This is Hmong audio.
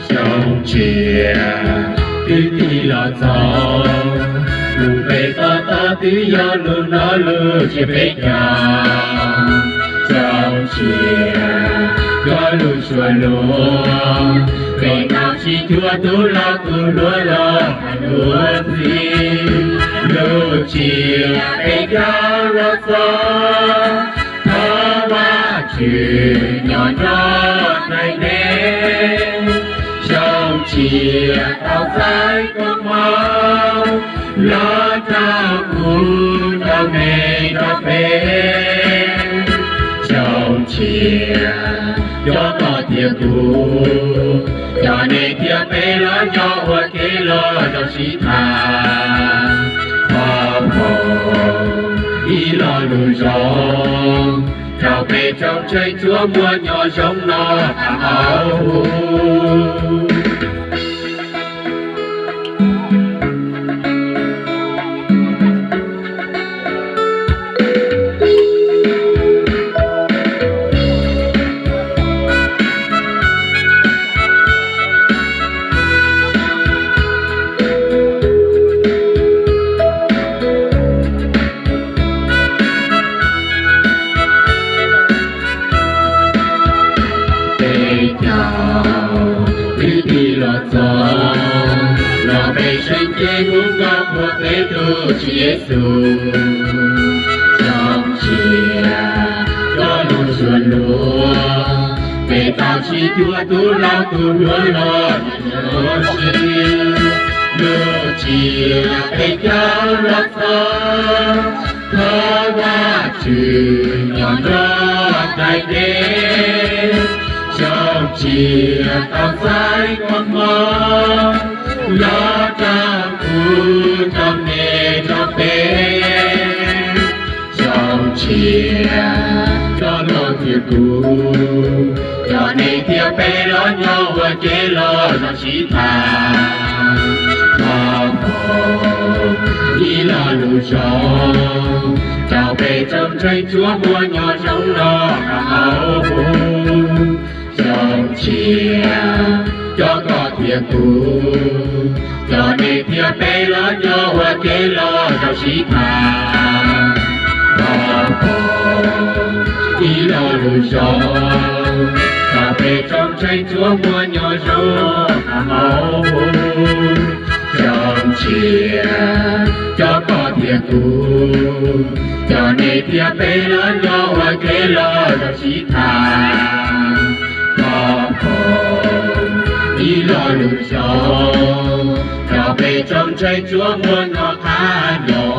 Xyoo tshiab twb tig los txog, lub peb to taub twb yog lub no lub tsiab peb caug. Xyoo tshiab cov lus suav luag, peb tau sib cuag tus laus tus hluas los hais lus txib. Lub tsiab peb caug los txog, thov Vajtswv nyob nrog nraim deb. Xyoo tshiab tau txais koob hmoov los rau kuv rau me rau peb. Xyoo tshiab cov koj thiab kuv, cov nej thiab peb los nyob ua ke los rau sib tham. Thov foom ib lo lus zoo rau peb tsoom ntseeg Tshuaj muaj nyob zoo no tas au. Peb caug twb tig los txog, los peb seev cev hu nkauj qhuas peb tus Tswv Yexus. Xyoo tshiab cov lus suav luag, peb tau sib cuag tus laus tus hluas los ua si. Lub tsiab peb caug los txog, thov Vajtswv nyob nrog nraim deb. Xyoo tshiab tau txais koob hmoov los rau kuv rau nej rau peb. Xyoo tshiab cov koj thiab kuv, cov nej thiab peb los nyob ua ke los rau sib tham. Thov foom ib lo lus zoo rau peb tsoom ntseeg Tshuaj muaj nyob zoo no tas au. Xyoo tshiab cov koj thiab kuv, cov nej thiab peb los nyob ua ke los rau sib tham. Thov foom ib lo lus zoo rau peb tsoom ntseeg Tshuaj muaj nyob zoo tas au. Xyoo tshiab cov koj thiab kuv, cov nej thiab peb los nyob ua ke los rau sib tham. Thov foom ib lo lus zoo rau peb tsoom ntseeg Tshuaj muaj nyob qab nyob